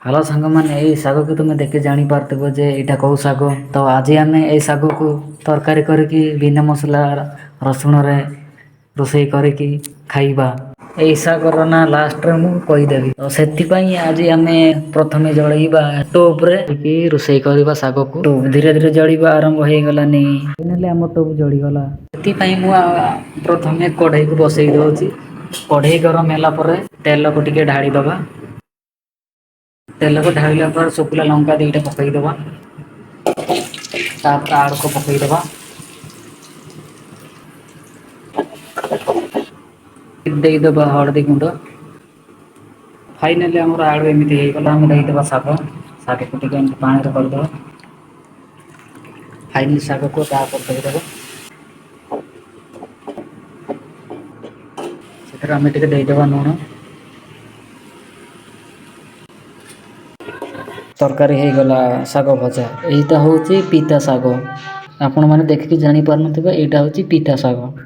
Hello ସାଙ୍ଗମାନେ, ଏଇ ଶାଗକୁ ତୁମେ ଦେଖି ଜାଣିପାରୁଥିବ ଯେ ଏଇଟା କେଉଁ ଶାଗ। ତ ଆଜି ଆମେ ଏଇ ଶାଗକୁ ତରକାରୀ କରିକି ବିନା ମସଲା ରସୁଣରେ ରୋଷେଇ କରିକି ଖାଇବା। ଏଇ ଶାଗର ନାଁ ଲାଷ୍ଟରେ ମୁଁ କହିଦେବି। ତ ସେଥିପାଇଁ ଆଜି ଆମେ ପ୍ରଥମେ ଜଳେଇବା ଟୋପରେ କି ରୋଷେଇ କରିବା ଶାଗକୁ। ଟୋପ ଧୀରେ ଧୀରେ ଜଳିବା ଆରମ୍ଭ ହେଇଗଲାନି। ଫାଇନାଲି ଆମ ଟୋପ ଜଳିଗଲା। ସେଥିପାଇଁ ମୁଁ ପ୍ରଥମେ କଢ଼େଇକୁ ବସେଇ ଦଉଛି। କଢ଼େଇ ଗରମ ହେଲା ପରେ ତେଲକୁ ଟିକେ ଢାଳିଦବା। ତେଲକୁ ଢାଳିଲା ପରେ ଶୁଖିଲା ଲଙ୍କା 2ଟା ପକେଇଦବା। ତାପରେ ଆଳୁକୁ ପକେଇଦବା। ଦେଇଦବା ହଳଦୀ ଗୁଣ୍ଡ। ଫାଇନାଲି ଆମର ଆଳୁ ଏମିତି ହେଇଗଲା। ଆମେ ଦେଇଦବା ଶାଗ। ଶାଗକୁ ଟିକେ ଏମିତି ପାଣିରେ କରିଦବା। ଫାଇନାଲି ଶାଗକୁ ତାପରେ ଦେଇଦବା। ସେଥିରେ ଆମେ ଟିକେ ଦେଇଦବା ଲୁଣ। ତରକାରୀ ହେଇଗଲା ଶାଗ ଭଜା। ଏଇଟା ହେଉଛି ପିତା ଶାଗ। ଆପଣମାନେ ଦେଖିକି ଜାଣିପାରୁନଥିବେ, ଏଇଟା ହେଉଛି ପିତା ଶାଗ।